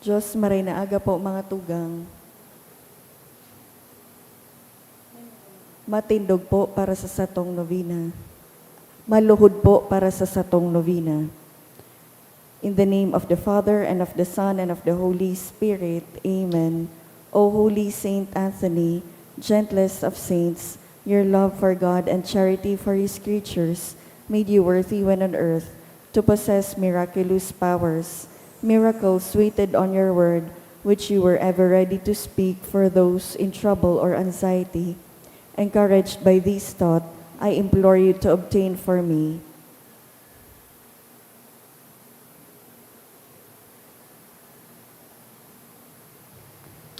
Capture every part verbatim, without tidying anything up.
Diyos, maray na aga po, mga tugang. Matindog po para sa satong novena. Maluhod po para sa satong novena. In the name of the Father, and of the Son, and of the Holy Spirit. Amen. O Holy Saint Anthony, gentlest of saints, your love for God and charity for His creatures made you worthy when on earth to possess miraculous powers. Miracles waited on your word, which you were ever ready to speak for those in trouble or anxiety. Encouraged by this thought, I implore you to obtain for me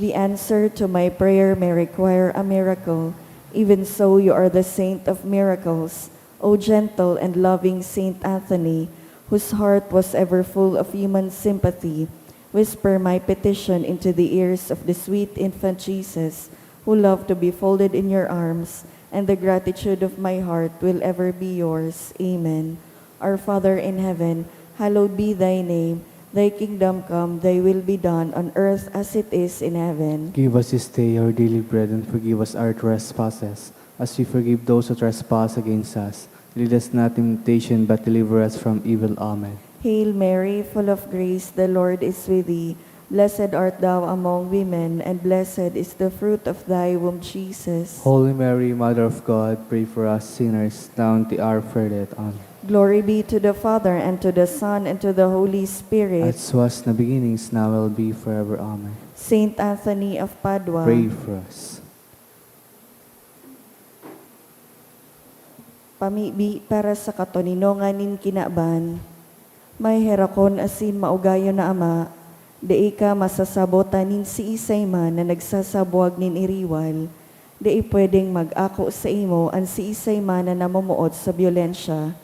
The answer to my prayer may require a miracle. Even so, you are the saint of miracles. O gentle and loving Saint Anthony, whose heart was ever full of human sympathy, whisper my petition into the ears of the sweet infant Jesus, who loved to be folded in your arms, and the gratitude of my heart will ever be yours. Amen. Our Father in heaven, hallowed be thy name. Thy kingdom come, thy will be done on earth as it is in heaven. Give us this day our daily bread, and forgive us our trespasses, as we forgive those who trespass against us. Lead us not in temptation, but deliver us from evil. Amen. Hail Mary, full of grace, the Lord is with thee. Blessed art thou among women, and blessed is the fruit of thy womb, Jesus. Holy Mary, Mother of God, pray for us sinners, now and at the hour of our death. Amen. Glory be to the Father, and to the Son, and to the Holy Spirit. As was in the beginning, is now, will be, forever. Amen. Saint Anthony of Padua. Pray for us. Pamibi para sa katoninongan nin kinaban. Maheherakon asin maugayon na Ama, dai ka masasabotan nin siisay man na nagsasabwag nin iriwal. Dai pwedeng mag-ako saimo an siisay man na namomoot sa byolensya.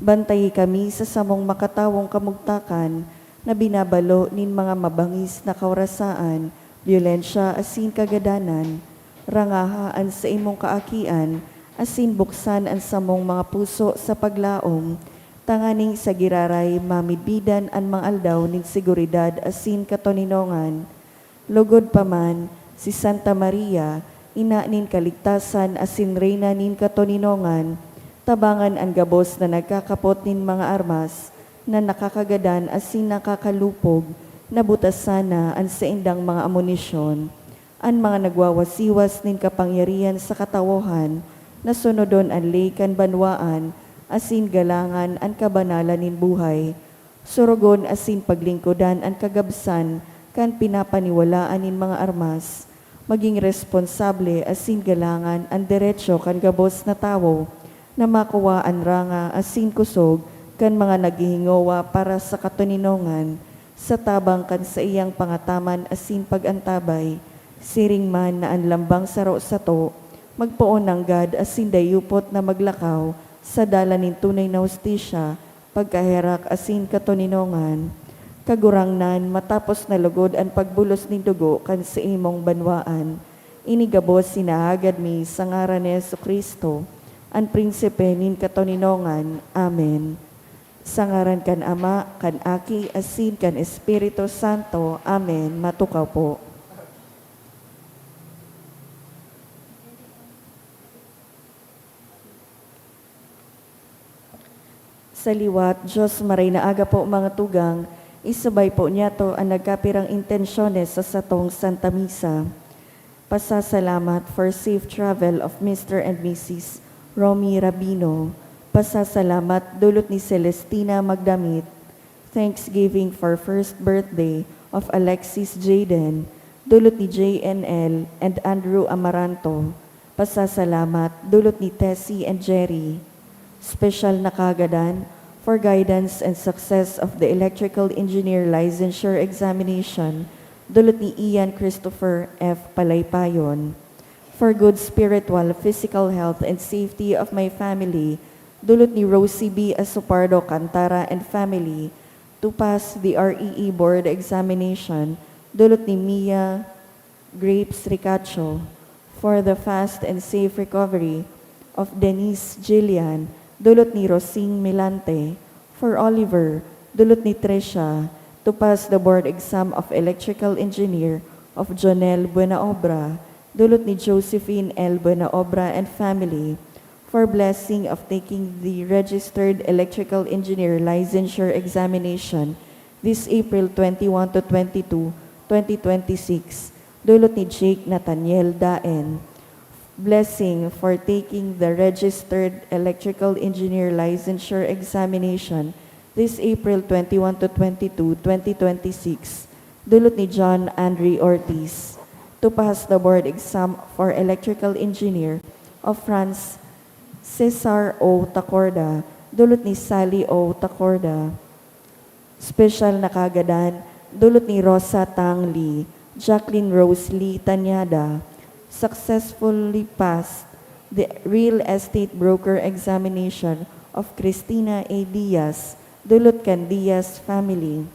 Bantayi kami sa samong makatawong kamugtakan na binabalo nin mga mabangis na kawarasaan, byolensya asin kagadanan. Rangaha an saimong kaakian asin buksan an samong mga puso sa paglaom, tanganing sa giraray mamidbidan an mga aldaw nin seguridad asin katoninongan. Lugod pa man, si Santa Maria, ina nin kaligtasan asin reyna nin katoninongan, tabangan an gabos na nagkakapot nin mga armas na nakakagadan asin nakakalupog, na butasan na an saindang mga amunisyon. An mga nagwawasiwas nin kapangyarihan sa katawohan, na sunodon an ley kan banwaan, asin galangan an kabanalan nin buhay. Sorogon asin paglingkodan an kagabsan kan pinapaniwalaan nin mga armas. Magin responsable asin galangan an derecho kan gabos na tawo na makuha an ranga asin kusog kan mga naghihingowa para sa katoninongan, sa tabang kan saiyang pangataman asin pag-antabay. Siring man na an lambang saro sato magpoon nanggad asin dayupot na maglakaw sa dalan nin tunay na hustisya, pagkaherak asin katoninongan. Kagurangnan, matapos na lugod an pagbulos nin dugo kan saimong banwaan, ini gabos hinahagad mi sa ngaran ni Jesu-Cristo, an Prinsipe nin katoninongan. Amen. Sa ngaran kan Ama, kan Aki, asin kan Espiritu Santo. Amen. Matukaw po. Sa liwat, Diyos, maray na aga po, mga tugang, isabay po niyato an nagkapirang intensyones sa satong Santa Misa. Pasasalamat for safe travel of Mister and Missus Romy Rabino. Pasasalamat dulot ni Celestina Magdamit. Thanksgiving for first birthday of Alexis Jayden, dulot ni J N L and Andrew Amaranto. Pasasalamat dulot ni Tessie and Jerry. Special na kagadan for guidance and success of the Electrical Engineer Licensure Examination, dulot ni Ian Christopher F. Palaypayon. For good spiritual, physical health and safety of my family, dulot ni Rosie B. Asopardo Cantara and family, to pass the R E E Board Examination, dulot ni Mia Grapes Ricacho. For the fast and safe recovery of Denise Jillian, dulot ni Rosing Milante. For Oliver, dulot ni Tresha, to pass the board exam of electrical engineer of Jonel Buenaobra, dulot ni Josephine L Buenaobra and family, for blessing of taking the registered electrical engineer licensure examination this April twenty-one to twenty-two, twenty twenty-six, dulot ni Jake Nathaniel Daen. Blessing for taking the registered electrical engineer licensure examination this April twenty-one to twenty-two, twenty twenty-six, dulot ni John Andre Ortiz. To pass the board exam for electrical engineer of Franz Cesar O Tacorda, dulot ni Sally O Tacorda. Special na kagadan, dulot ni Rosa Tang Lee, Jacqueline Rose Lee Tanyada, successfully passed the real estate broker examination of Christina A Diaz, dulot kan Diaz family.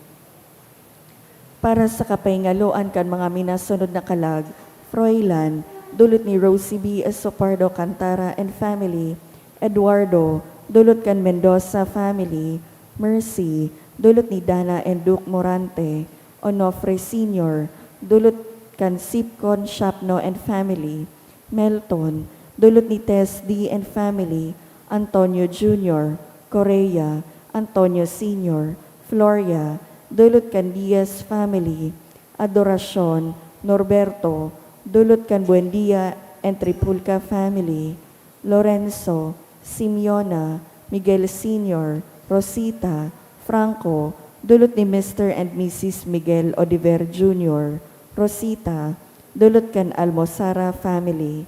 Para sa kapahingaloan kan mga minasunod na kalag, Froilan, dulot ni Rosie B Esopardo Cantara and family, Eduardo, dulot kan Mendoza family, Mercy, dulot ni Dana and Duke Morante, Onofre Senior, dulot kan Sipcon Shapno and family, Melton, dulot ni Tess D and family, Antonio Junior, Correa, Antonio Senior, Floria, dulot kan Diaz family, Adoracion, Norberto, dulot kan Buendia and Tripulca family, Lorenzo, Simeona, Miguel Senior, Rosita, Franco, dulot ni Mister and Missus Miguel Oliver Junior, Rosita, dulot kan Almosara family.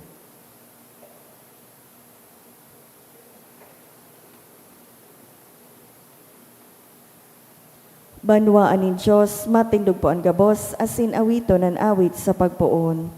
Banwaan nin Dios, matindog po an gabos, asin awiton an awit sa pagpoon.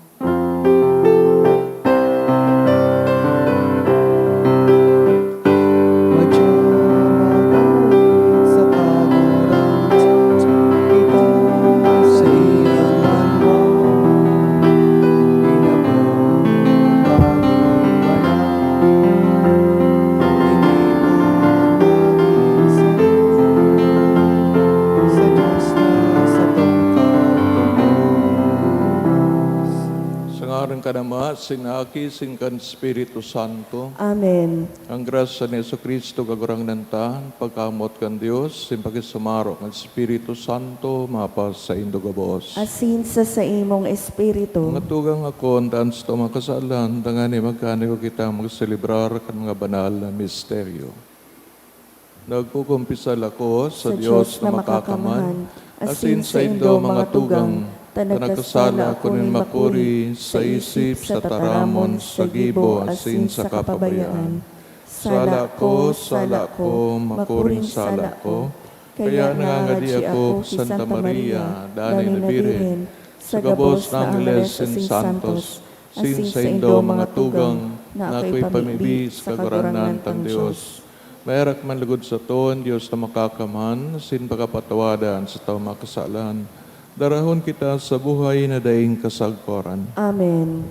Sa ngaran kan Ama, sin Aki, sin kan Espiritu Santo. Amen. Ang grasya ni Jesu-Cristo, Kagurangnan ta, pagkamoot kan Dios, sin pakisumaro kan Espiritu Santo, mapasaindo gabos. Asin sa saimong espiritu. Mga tugang, ako, an daan sa mga kasalan, tanganing magkanuya kita magselebrar kan mga banal na misteryo. Nagkukumpisal ako sa Dios na makakamhan, asin saindo, mga tugang, ta nagkasala ako nin makuri sa isip, sa tataramon, sa gibo, asin sa kapabayaan. Sala ko, sala ko, makuring sala ko. Kaya nangangadi ako ki Santa Maria, Danay na Birhen, sa gabos na angheles asin santos, asin saindo, mga tugang, na akoy pamibi sa Kagurangnan tang Dios. Maherak man logod sato an Dios na makakamhan, asin pakapatawadan sa taong makasalan. Darahon kita sa buhay na daing kasagkoran. Amen.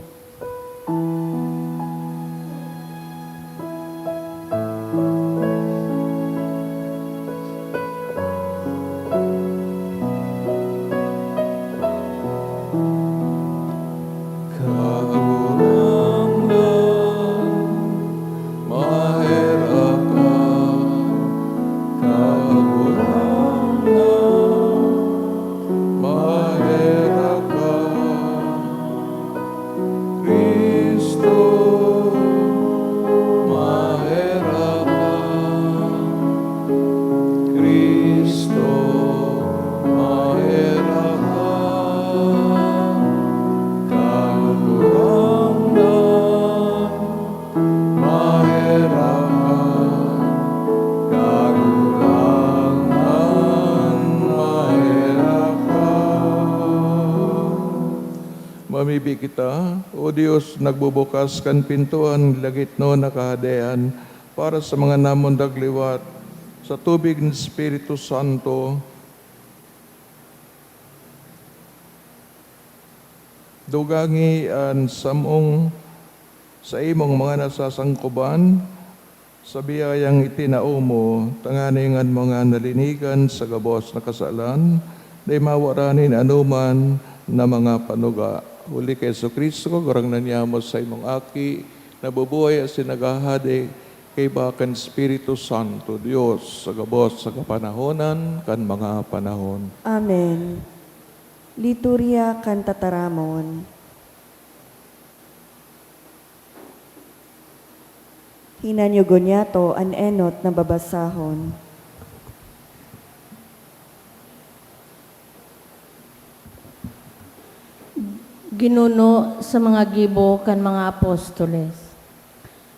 Kagurangnan, maherak ka. Kagurangnan, maherak ka. Cristo, maherak ka. Cristo, maherak ka. Kagurangnan, maherak ka. Kagurangnan, maherak ka. Mamibi kita, O Dios, nagbubukas kan pintoan nin lagitnon na kahadean para sa mga namundag liwat, sa tubig nin Espiritu Santo. Dugangi an samong saimong mga nasasangkoban sa biyayang itinao mo, tanganing an mga nalinigan sa gabos na kasalan, Dai mawara nin anoman na mga panuga. Huli ki Jesu-Cristo, Kagurangnan niamo, sa imong Aki, nabubuhay asin naghahade kaiba kan Espiritu Santo, Dios, sa gabos sa kapanahonan kan mga panahon. Amen. Liturya kan Tataramon. Hinanyugon niyato an enot na babasahon. Ginuno sa mga gibo kan mga apostoles.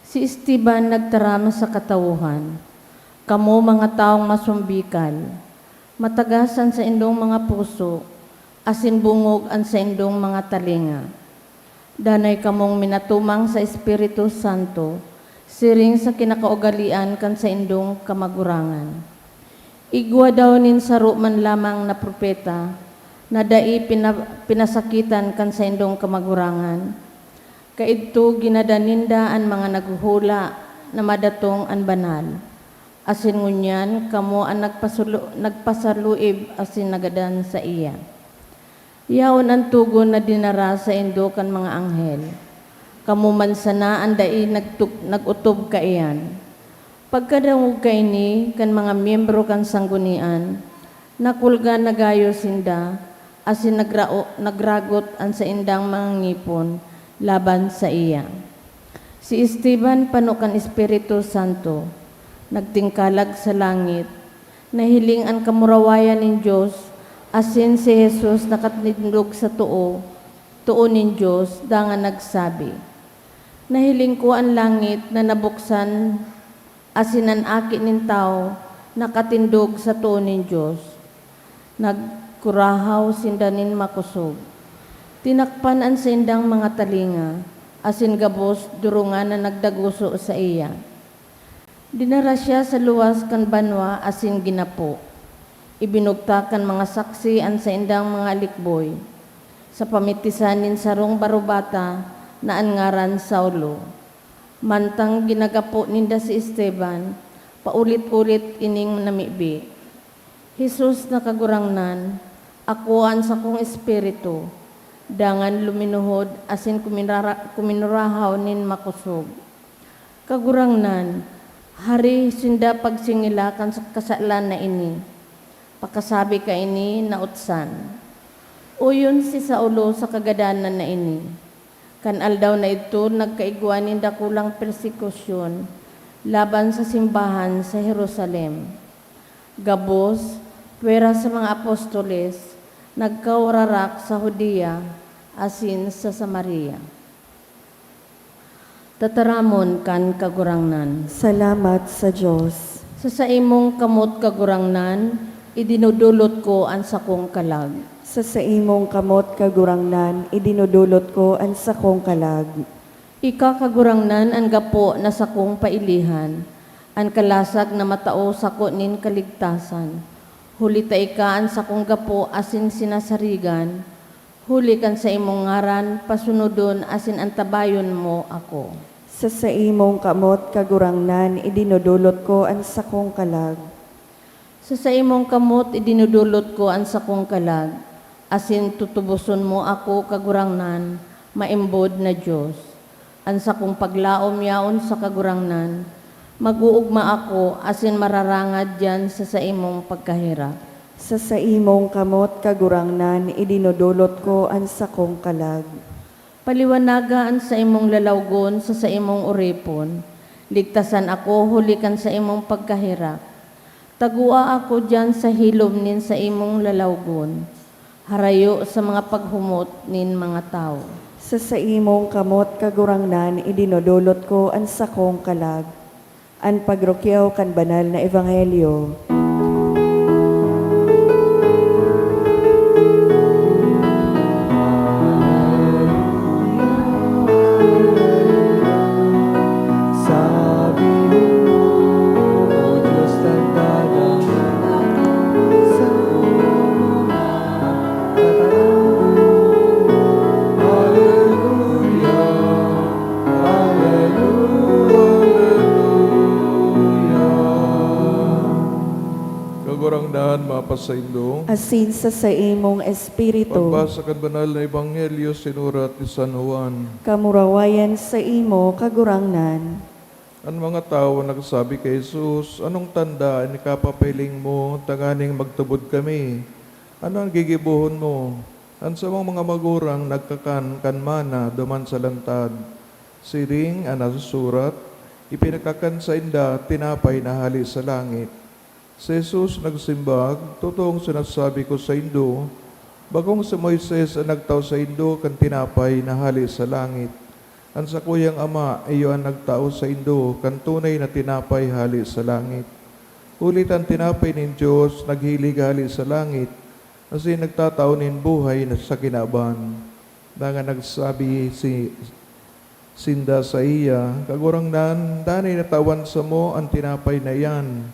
Si Esteban nagtaram sa katawohan, "Kamo mga tawong masumbikal, matagas an saindong mga puso, asin bungog an saindong mga talinga. Danay kamong minatumang sa Espiritu Santo, siring sa kinakaugalean kan saindong kamagurangan. Igwa daw nin saro man lamang na propeta na dai pina-, pinasakitan kan saindong kamagurangan. Kaidto ginada ninda an mga naghuhula na madatong an banal. Asin ngunyan kamo an nagpasulu-, nagpasaluib asin nagadan saiya. Yaon an togon na dinara saindo kan mga anghel. Kamo man sana an dai nagtug-, nag-otob kaiyan." Pagkadangog kaini kan mga miyembro kan sanggunian, nakulga na gayo sinda, asin nagrao-, nagragot an saindang mga ngipon laban saiya. Si Esteban pano kan Espiritu Santo, nagtingkalag sa langit, nahiling an kamurawayan nin Dios, asin si Jesus nakatindog sa too, too nin Dios, dangan nagsabi, "Nahiling ko an langit na nabuksan, asin an Aki nin Tawo nakatindog sa too nin Dios." Nagkurahaw sinda nin makosog. Tinakpan an saindang mga talinga, asin gabos durungan na nagdaguso saiya. Dinara siya sa luwas kan banwa asin ginapo. Ibinugtak kan mga saksi an saindang mga alikboy, sa pamitisan nin sarong barobata na an ngaran Saulo. Mantang ginagapo ninda si Esteban, paulit-ulit ining namibi, "Jesus na Kagurangnan, akoa an sakong espiritu." Dangan luminuhod asin kuminara-, kuminurahaw nin makosog, "Kagurangnan, hari sinda pagsingila kan sa-, kasalan na ini. Pakasabi kaini nautsan. Oyon si Saulo sa kagadanan na ini." Kan aldaw na idto, nagkaigwa nin dakulang persekusyon laban sa simbahan sa Jerusalem. Gabos, pwera sa mga apostoles, nagkawararak sa Judea asin sa Samaria. Tataramon kan Kagurangnan. Salamat sa Dios. Sa saimong kamot, Kagurangnan, idinudulot ko an sakong kalag. Sa saimong kamot, Kagurangnan, idinudulot ko an sakong kalag. Ika, Kagurangnan, an gapo na sakong pailihan, an kalasag na matao sako nin kaligtasan. Huli ta ika an sakong gapo asin sinasarigan, huli kan saimong ngaran, pasunodon asin antabayon mo ako. Sa saimong kamot, Kagurangnan, idinudulot ko an sakong kalag. Sa saimong kamot, idinudulot ko an sakong kalag, asin tutuboson mo ako, Kagurangnan, maimbod na Dios. An sakong paglaom yaon sa Kagurangnan, mag-oogma ako asin mararangad diyan sa saimong pagkaherak. Sa saimong kamot, Kagurangnan, idinudulot ko an sakong kalag. Paliwanaga an saimong lalawgon sa saimong oripon. Ligtasan ako huli kan saimong pagkaherak. Tagoa ako diyan sa hilom nin saimong lalawgon, harayo sa mga paghumot nin mga tawo. Sa saimong kamot, Kagurangnan, idinudulot ko an sakong kalag. An pagrukyaw kan banal na ebanghelyo. pa saindo. Asin sa saimong espiritu. Pagbasa kan Banal na Ebanghelyo sinurat ni San Juan. Kamurawayan saimo, Kagurangnan. An mga tawo nagsabi ki Jesus, "Anong tanda an ikapapahiling mo tanganing magtubod kami? Ano an gigibohon mo? An samong mga magurang nagkakan kan mana duman sa lantad. Siring an nasusurat, 'Ipinagkakan sainda tinapay na hale sa langit.'" Si Jesus nagsimbag, "Totoong sinasabi ko saindo, bakong si Moises an nagtao saindo kan tinapay na hale sa langit. An sakuyang Ama iyo an nagtao saindo kan tunay na tinapay hale sa langit. Huli ta an tinapay nin Dios naghilig hale sa langit, asin nagtatao nin buhay na sa kinaban." Dangan nagsabi si sinda saiya, "Kagurangnan, danay na tawan samo an tinapay na iyan."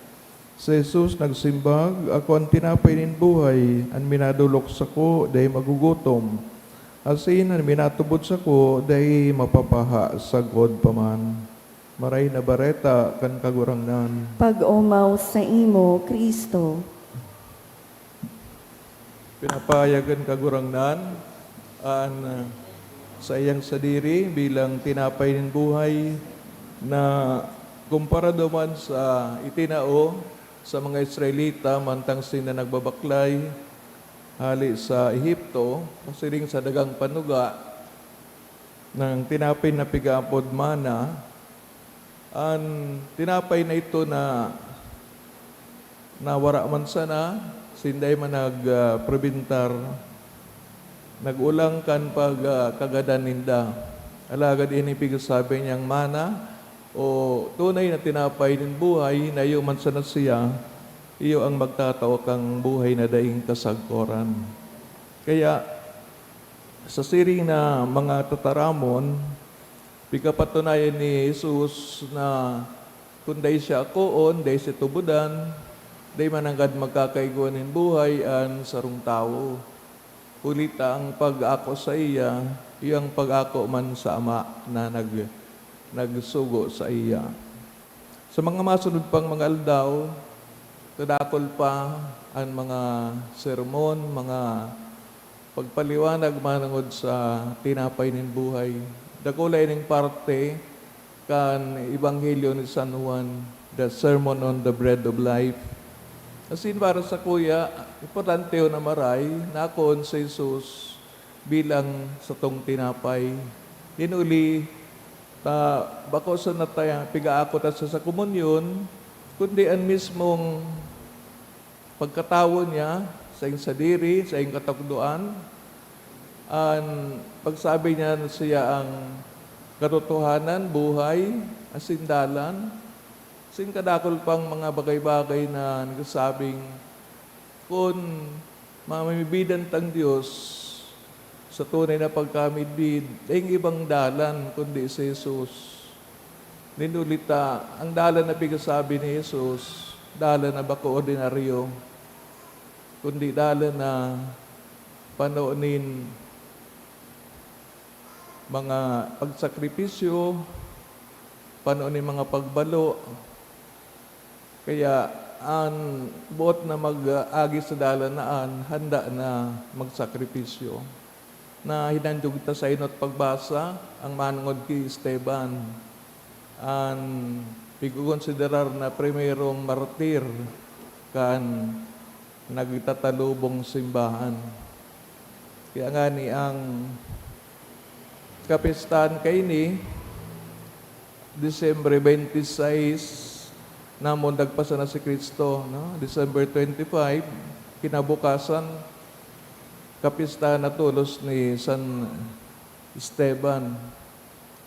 Si Jesus nagsimbag, "Ako an tinapay nin buhay, an minadolok sako dai magugutom, asin an minatubod sako dai mapapaha sagkod pa man." Marahay na Bareta kan Kagurangnan. Pag-omaw saimo, Cristo. Pinapahayag kan Kagurangnan an, ah, saiyang sadiri bilang tinapay nin buhay na kumpara duman sa itinao sa mga Israelita mantang sinda nagbabaklay hale sa Ehipto, pasiring sa dagang panuga, nang tinapay na pigaapod mana, an tinapay na ito na nawara man sana, sinda man nag, ah, prebintar, nag-olang kan pag, ah, kagadan ninda. Alagad ini pigsasabi niyang mana o tunay na tinapay nin buhay na iyo man sana siya, iyo ang magtatao kan buhay na daing kasagkoran. Kaya, sa siring na mga tataramon, pigkapatunayan ni Jesus na kun dai siya akoon, dai siya tubodan, dai mananggad magkakaigwa nin buhay an sarong tawo. Huli ta ang pag-ako saiya, iyo ang pag-ako man sa Ama na nag-, nagsugo saiya. Sa mga masunod pang mga aldaw, kadakul pa an mga sermon, mga pagpaliwanag manongod sa tinapay nin buhay. Dakula ining parte kan Ebanghelyo ni San Juan, the Sermon on the Bread of Life. Asin para sakuya, importante na maray na akoon si Jesus bilang satong tinapay. Hinuli ta bako sana ta pigaako ta sa, sa komunyon, kundi an mismong pagkatawo niya, saing sadiri, saing katukdoan, an pagsabi niya na siya ang katotohanan, buhay, asin dalan, asin kadakul pang mga bagay-bagay na nagsasabing, kun mamimibidan tang Dios, sa tunay na pagkamidbid, daing ibang dalan kundi si Jesus. Nin huli ta, ang dalan na pigsasabi ni Jesus, dalan na bako ordinaryo, kundi dalan na pano nin mga pagsakripisyo, pano nin mga pagbalo. Kaya an boot na mag-agi sa dalan na an handa na magsakripisyo. Nahinandog ta sa inot pagbasa ang manongod ki Esteban, an pigkokonsiderar na primerong martir kan nagtatalubong simbahan. Kaya ngani ang kapistahan kaini, Disyembre twenty-six, namundag pa sana si Cristo, no? December twenty-five, kinabukasan, kapistahan na tolos ni San Esteban,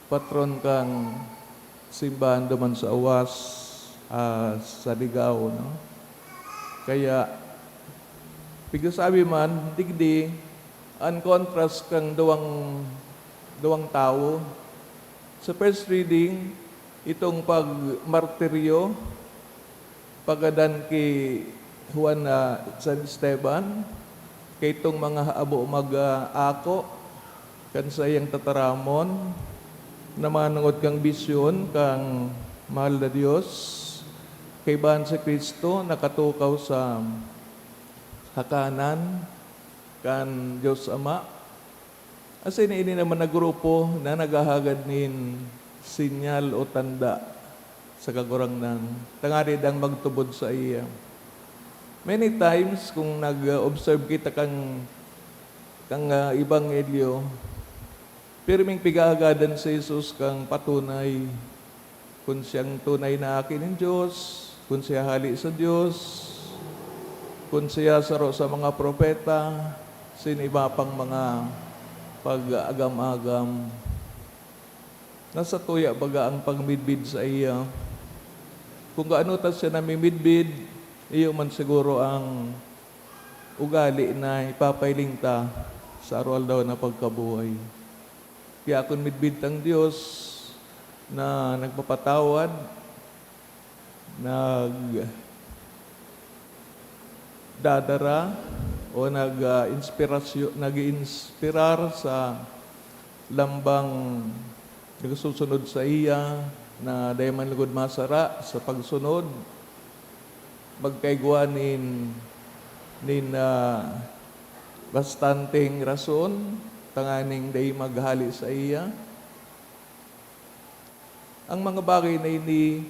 patron kan simbahan duman sa Awas, ah, sa Ligao, no? Kaya, pigsasabi man, digdi, an contrast kan duwang, duwang tawo. Sa first reading, itong pagmartiryo, pagadan ki Juan, ah, San Esteban, kaitong mga habo mag-, ah, ako kan saiyang tataramon, na manongod kan bisyon kan mahal na Dios, kaibahan si Cristo nakatukaw sa hakanan kan Dios Ama. Asin ini naman na grupo na naghahagad nin sinyal o tanda sa Kagurangnan, tanganing magtubod saiya. Many times, kung nag-observe kita kan, kan, ah, ebanghelyo, pirming pighahagadan si Jesus kan patunay kun siyang tunay na Aki nin Dios, kun siya hale sa Dios, kun siya saro sa mga propeta, asin iba pang mga pag-agam-agam. Nasa tuya baga ang pagmidbid saiya. Kun gaano ta siya namimidbid, iyo man siguro ang ugali na ipapahiling ta sa aroaldaw na pagkabuhay. Kaya kun midbid tang Dios na nagpapatawad, nagdadara o nag, ah, inspirasyo-, nag-iinspirar sa lambang nagsusunod saiya na dai man lugod masara sa pagsunod, magkaigwa nin, nin, ah, bastanteng rason tanganing dai maghale saiya. Ang mga bagay na ini,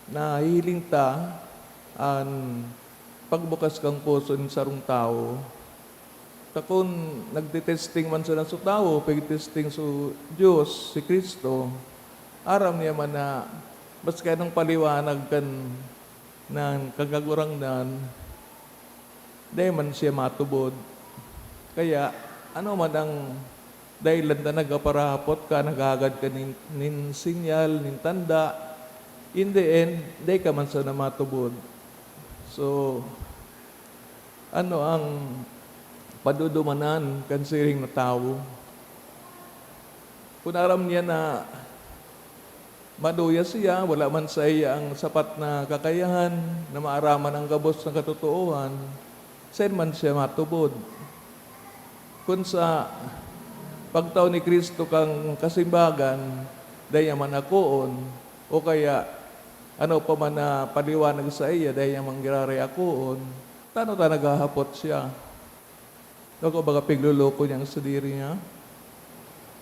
nahihiling ta an pagbukas kan puso nin sarong tawo. Ta kun nagte-testing man sana so tawo, pigtesting so Dios, si Cristo, aram niya man na maski anong paliwanag kan, nan kan Kagurangnan, dai man siya matubod. Kaya, ano man ang dahilan na nagpaparahapot ka, naghahagad ka nin, nin sinyal, nin tanda, in the end, dai ka man sana matubod. So, ano ang padudumanan kan siring na tawo? Kun aram niya na maduya siya, wala man saiya ang sapat na kakayahan na maaraman ang gabos na katotoohan, saen man siya matubod? Kun sa pagtao ni Cristo kan kasimbagan, dai niya man akoon, o kaya ano pa man na paliwanag saiya, dai niya man giraray akoon, tano ta naghahapot siya? Bako baga pigloloko niya an sadiri niya?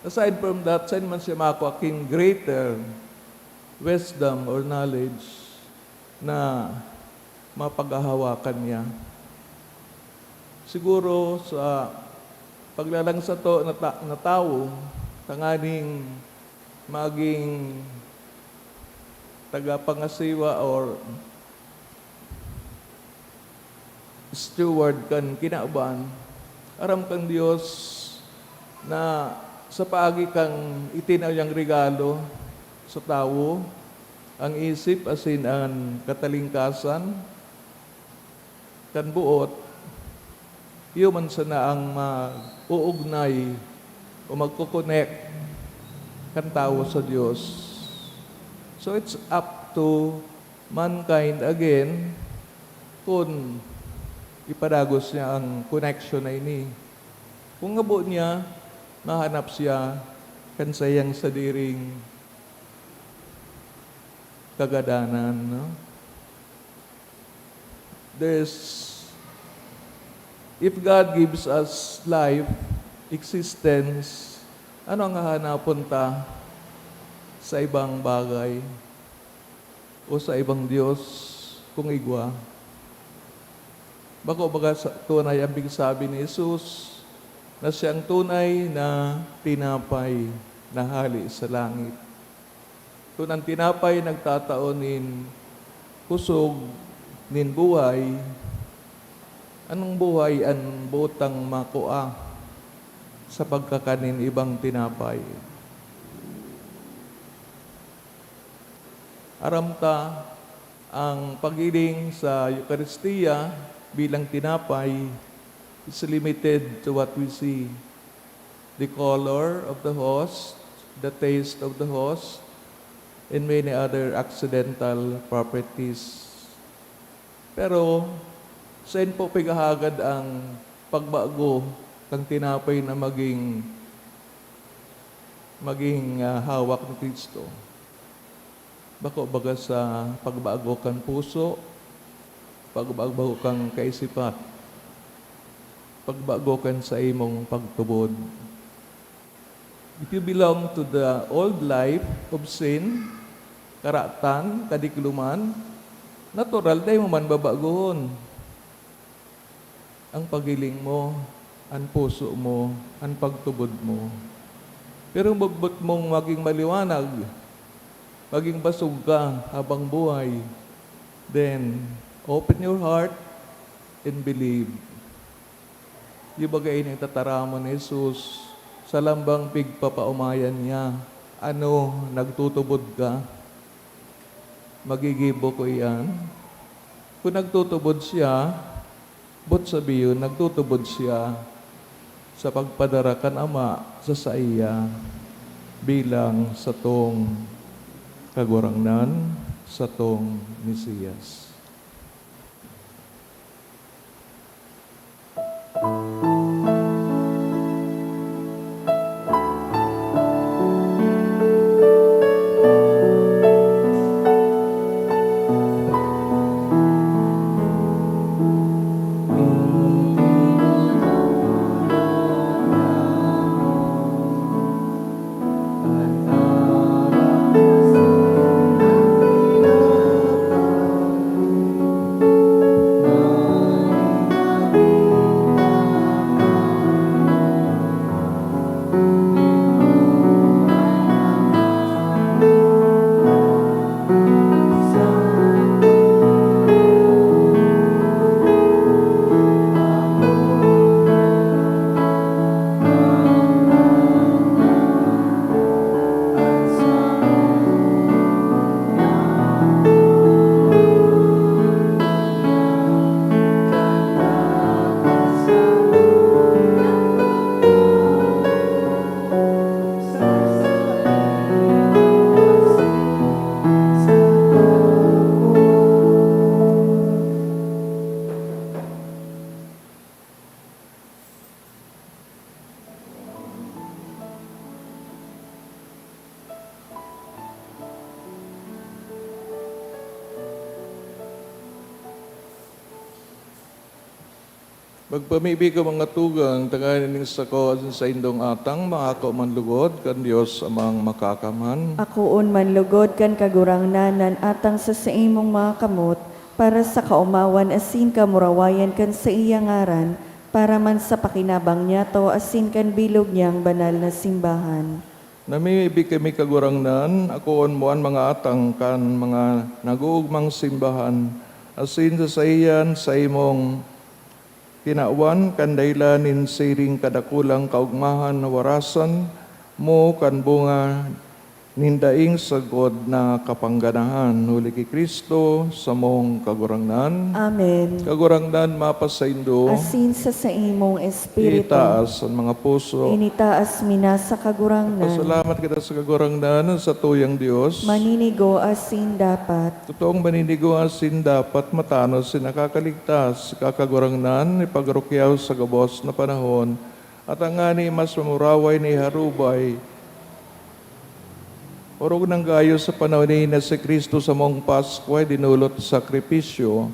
Aside from that, saen man siya makua kin greater wisdom or knowledge na mapaghahawakan niya? Siguro sa paglalang sato na ta-, na tawo, tanganing maging tagapangasiwa or steward kan kinaban, aram kan Dios na sa paagi kan itinao niyang regalo sa tawo, an isip asin an katalingkasan kan boot, iyo man sana ang mag-uugnay o magko-connect kan tawo sa Dios. So, it's up to mankind again, kun ipadagos niya an connection na ini. Kun habo niya, mahanap siya kan saiyang sadiring kagadanan, no? There's, if God gives us life, existence, ano ang hahanapon ta sa ibang bagay o sa ibang Dios kung igwa? Bako baga sa tunay an pigsabi ni Jesus na siya ang tunay na tinapay na hale sa langit. Kun an tinapay nagtatao nin kusog nin buhay, anong buhay an boot tang makua sa pagkakan nin ibang tinapay? Aram ta, ang paghiling sa Eukaristia bilang tinapay is limited to what we see, the color of the host, the taste of the host, and many other accidental properties. Pero, saen po pighahagad ang pagbago kan tinapay na maging, maging, ah, hawak ni Cristo? Bako baga sa pagbago kan puso, pagbago kan kaisipan. Pagbago kan saimong pagtubod. If you belong to the old life of sin, karatan, kadikloman, natural, dai mo man babagohon. Ang paghiling mo, an puso mo, an pagtubod mo. Pero magbot mong maging maliwanag, maging basog ka habang buhay, then open your heart and believe. Di ba kaini tataramon ni Jesus sa lambang pigpapaumayan niya? Ano, nagtutubod ka? Magigibo ko iyan? Kung nagtutubod siya, boot sabihon, nagtutubod siya sa pagpadara kan Ama sa saiya bilang satong Kagurangnan, satong Mesiyas. Magpamibi ka, mga tugang, tanganing sako asin saindong atang maako man lugod kan Dios Amang Makakamhan. Akoon man lugod kan Kagurangnan an atang sa saimong mga kamot, para sa kaomawan asin kamurawayan kan saiyang ngaran, para man sa pakinabang niyato asin kan bilog niyang banal na simbahan. Namimibi kami, Kagurangnan, akoon mo an mga atang kan mga nag-oogmang simbahan, asin sa saiyan, saimong tinawan kan dahelan nin siring kadakulang kaogmahan na warasan mo kan bunga nin daing sagkod na kapangganahan, huli ki Cristo, samong Kagurangnan. Amen. Kagurangnan mapasaindo. Asin sa saimong espiritu. Itaas an mga puso. Initaas mi na sa Kagurangnan. Pasalamat kita sa Kagurangnan, sa tuyang Dios. Maninigo asin dapat. Totoong maninigo asin dapat, matanos asin nakakaligtas, ka Kagurangnan, ipagrukyaw sa gabos na panahon, at tangani mas mamuraway na iharubay. Orog nang gayo sa panahon ini na si Cristo samong Paskwa dinolot sa sakripisyo.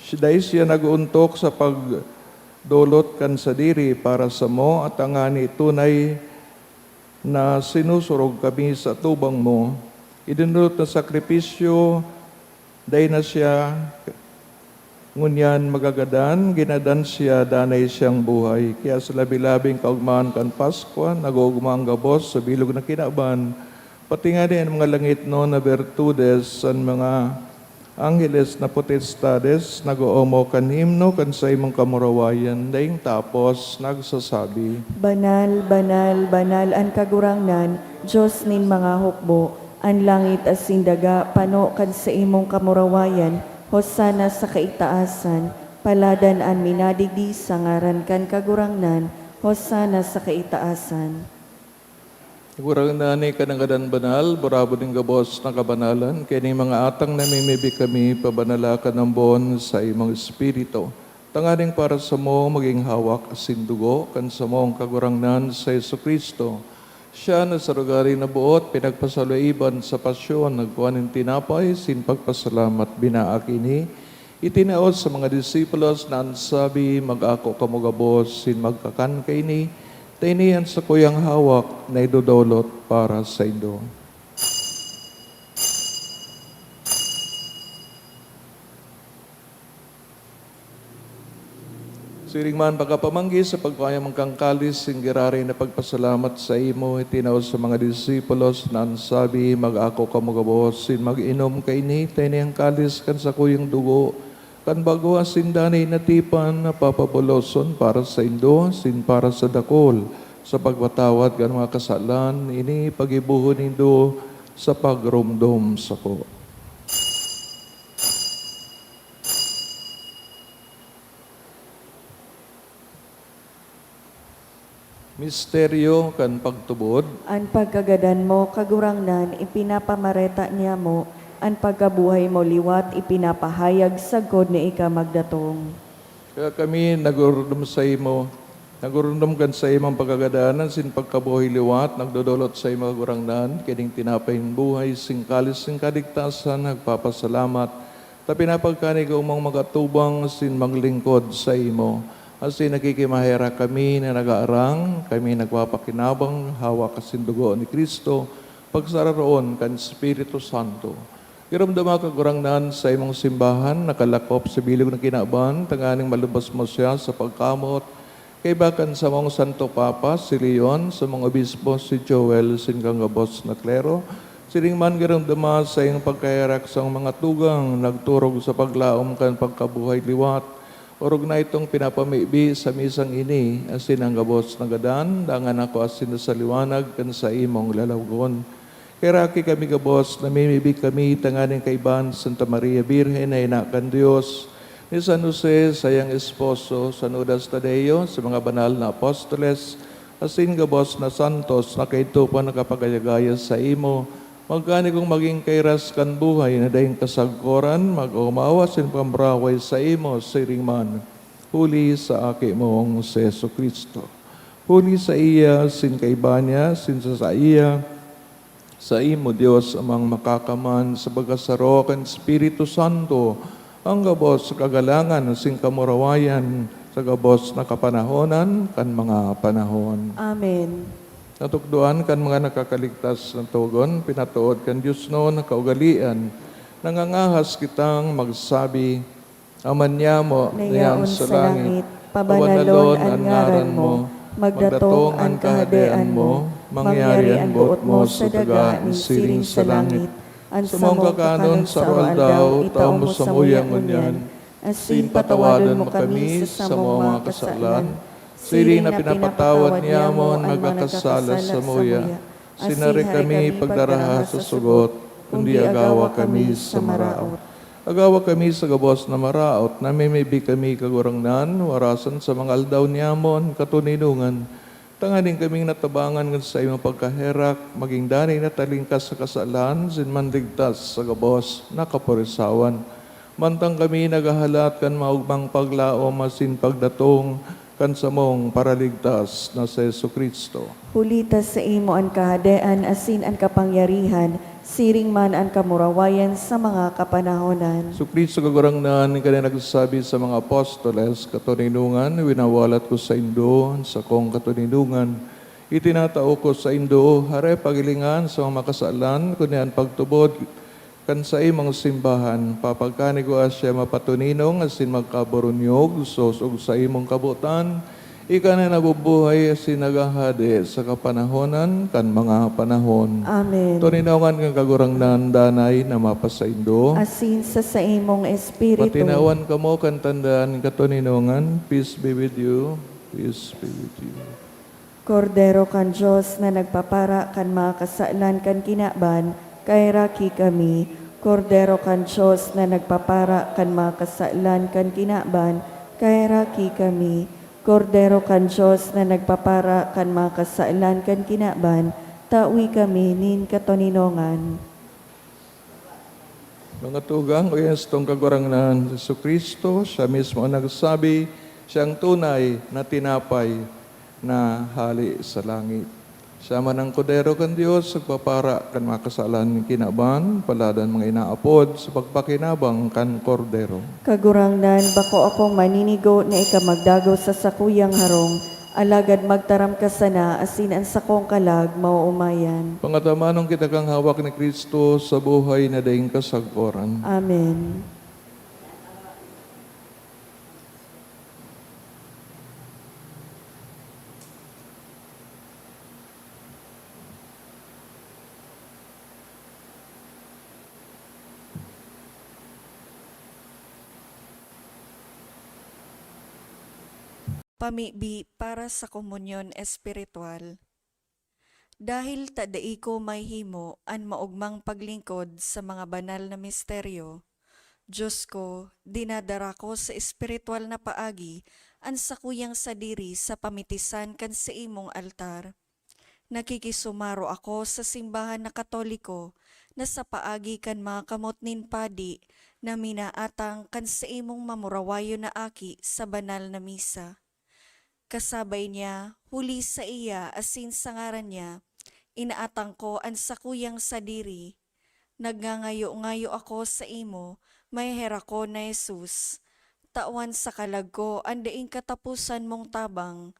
Si-, dai siya nag-ontok sa pagdolot kan sadiri para samo, at tangani tunay na sinusurog kami sa atubang mo. Idinolot na sakripisyo, dai na siya ngunyan magagadan, ginadan siya, danay siyang buhay. Kaya sa labi-labing kaogmahan kan Paskwa, nag-oogma an gabos sa bilog na kinaban, pati ngani an mga langitnon na bertudes, an mga angheles na potestades, nag-oomaw kan himno kan saimong kamurawayan, daing tapos nagsasabi, "Banal, banal, banal an Kagurangnan, Dios nin mga hukbo. An langit asin daga pano kan saimong kamurawayan. Hosanna sa kaitaasan. Paladan an minadigdi sa ngaran kan Kagurangnan. Hosanna sa kaitaasan." Kagurangnan, ika nangadan banal, burabod nin gabos na kabanalan, kaya ning mga atang namimibi kami, pabanala ka nambon sa imong Espiritu, tanganing para samo magin hawak asin dugo kan samong Kagurangnan, si Jesu-Cristo. Siya na sa rugari na boot pinagpasaluiban sa pasyon, nagkua nin tinapay, asin pagpasalamat, binaak ini, Itinao sa mga disipulos na an sabi, "Mag-ako kamo gabos sin magkakan kaini, ta ini an sakuyang hawak na idodolot para saindo." Siring man, pagkapamanggi sa pagkayamang kan kalis, sin giraray na pagpasalamat saimo, itinao sa mga disipulos na an sabi, "Mag-ako kamo gabos sin mag-inom kaini, ta ini an kalis kan sakuyang dugo, kan bago asin danay na tipan, na papabuloson para saindo asin para sa dakul, sa pagpatawad kan mga kasalan. Ini paggibohon nindo sa pagromdom sako." Misteryo kan pagtubod. An pagkagadan mo, Kagurangnan, ipinapamareta niamo, an pagkabuhay mo liwat ipinapahayag sagkod na ika magdatong. Kaya kami nagurundom saimo, nagurundom kan saimong pagkagadan asin pagkabuhay liwat, nagdodolot saimo, Kagurangnan, kining tinapay nin buhay, sing kalis nin kaligtasan, nagpapasalamat, ta pinapagkaigwa mong mag-atubang asin maglingkod saimo. Asin nakikimaherak kami na nag-aarang, kami nagpapakinabang, hawak asin dugo ni Cristo, pagsararoon kan Espiritu Santo. Giromdoma, Kagurangnan, saimong simbahan, nakalakop sa bilog na kinaban, tanganing malubos mo siya sa pagkamoot, kaiba kan samong Santo Papa, si Leon, samong obispo, si Joel, asin kan gabos na klero. Siring man, giromdoma saiyang pagkaherak sa mga tugang nagturog sa paglaom kan pagkabuhay liwat. Orog na itong pinapamibi sa misang ini, asin an gabos na gadan, dangan ako asin sa liwanag kan saimong lalawagon. Kaheraki kami gabos, namimibi kami tanganing kaibahan si Santa Maria Birhen na ina kan Dios, ni San Jose, saiyang esposo, San Judas Tadeo, sa mga banal na apostoles, asin gabos na santos na kaidto pa nakapagaya-gaya saimo, magkaigwang magin kairas kan buhay na daing kasagkoran, mag-omaw asin pamraway saimo siring man, huli sa Aki mong si Jesu-Cristo. Huli saiya, asin kaiba niya, asin sa saiya, saimo, Dios Amang Makakaman, sa pagkasaro kan Espiritu Santo, an gabos na kagalangan asin kamurawayan sa gabos na kapanahonan kan mga panahon. Amen. Natukdoan kan mga nakakaligtas na togon, pinatood kan diosnon na kaugalean, nangangahas kitang magsabi, Ama niamo na yaon sa langit, pabanalon an ngaran mo, magdatong an kahadean mo, mangyari an boot mo sa daga na siring sa langit. An samong kakanon sa aroaldaw, itao mo samuya ngunyan, asin patawadon mo kami sa samong mga kasalan, siring na pinapatawad niamo an mga nagkakasala samuya. Asin hari kami pagdaraha sa sugot, kundi agawa kami sa maraot. Agawa kami sa gabos na maraot, namimibi kami, Kagurangnan, warasan sa mga aldaw niamo an katoninongan, tanganing kaming natabangan kan saimong pagkaherak, magin danay na talingkas sa kasalan, asin manligtas sa gabos na kaporisawan. Mantang kami naghahalat kan maogmang paglaom asin pagdatong kan samong Paraligtas na si Jesu-Cristo. Huli ta saimo an kahadean asin an kapangyarihan, siring man an kamurawayan sa mga kapanahonan. Jesu-Cristo, Kagurangnan, ika na nagsabi sa mga apostoles, "Katoninongan, winawalat ko saindo an sakong katoninongan. Itinatao ko saindo, hare pagilingan sa mga makasalan, kundi an pagtubod kan saimong simbahan, papagkanigwa siya mapatoninong asin magkaburunyog, sos og saimong kabotan, ika na nabubuhay asin naghahade sa kapanahonan kan mga panahon." Amen. Toninongan kan Kagurangnan danay na mapasaindo. Asin sa saimong espiritu. Patinawan kamo kan tanda nin katoninongan. Peace be with you. Peace be with you. Kordero kan Dios na nagpapara kan mga kasalan kan kinaban, kaheraki kami. Kordero kan Dios na nagpapara kan mga kasalan kan kinaban, kaheraki kami. Kordero kan Dios na nagpapara kan mga kasalan kan kinaban, tawi kami nin katoninongan. Mga tugang, oyan satong Kagurangnan, Jesu-Cristo, siya mismo ang nagsabi, "Siya ang tunay na tinapay na hale sa langit." Siya man ang Kordero kan Dios, nagpapara kan mga kasalan nin kinaban, palad an mga inaapod sa pagpakinabang kan Kordero. Kagurangnan, bako akong maninigo na ika magdagos sa sakuyang harong, alagad magtaram ka sana asin an sakong kalag maoomayan. Pangatamanon kita kan hawak ni Cristo sa buhay na daing kasagkoran. Amen. Pamibi para sa komunyon espiritual. Dahil ta dai ko mahihimo an maogmang paglingkod sa mga banal na misteryo, Dios ko, dinadara ko sa espiritual na paagi an sakuyang sadiri sa pamitisan kan saimong altar. Nakikisumaro ako sa simbahan na Katoliko na sa paagi kan mga kamot nin padi na minaatang kan saimong mamurawayon na aki sa banal na misa. Kasabay niya, huli saiya asin sa ngaran niya, inaatang ko an sakuyang sadiri. Nagngangayo-ngayo ako saimo, maheherakon na Jesus, tawan sa kalag ko an daing kataposan mong tabang.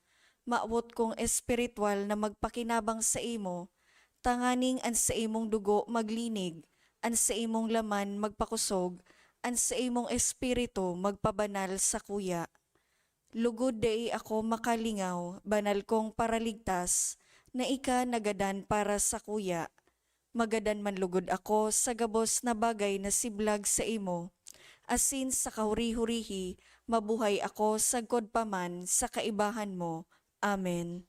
Mawot kong espiritual na magpakinabang saimo, tanganing an saimong dugo maglinig, an saimong laman magpakosog, an saimong espiritu magpabanal sakuya. Lugod dai ako makalingaw, banal kong Paraligtas, na ika nagadan para sakuya. Magadan man lugod ako sa gabos na bagay na siblag saimo, asin sa kahuri-hurihi mabuhay ako sagkod pa man sa kaibahan mo. Amen.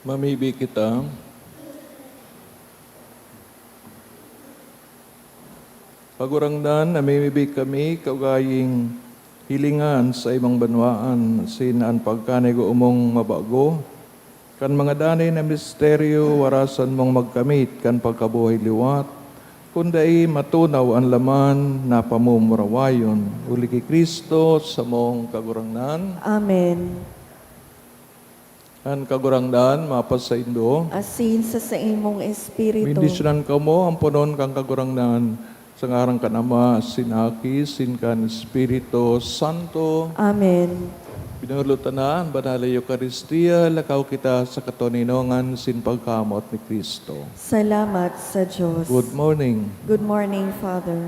Mamibi kita. Kagurangnan, namimibi kami, kaugaying hilingan sa imong banwaan, asin an pagkanigo mong mabago, kan mga danay na misteryo, warasan mong magkamit kan pagkabuhay liwat, kun dai matunaw an laman na pamumurawayon. Huli ki Cristo, samong Kagurangnan. Amen. An Kagurangnan mapasaindo. Asin sa saimong espiritu. Bendisyonan kamo an punon kan Kagurangnan, sa ngaran kan Ama, asin Aki, asin kan Espiritu Santo. Amen. Binulot ta na an Banal na Eukaristia, lakaw kita sa katoninongan sin pagkamoot ni Cristo. Salamat sa Dios. Good morning. Good morning, Father.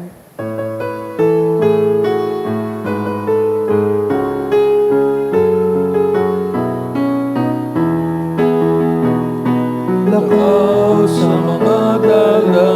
Lakaw sa mga dalan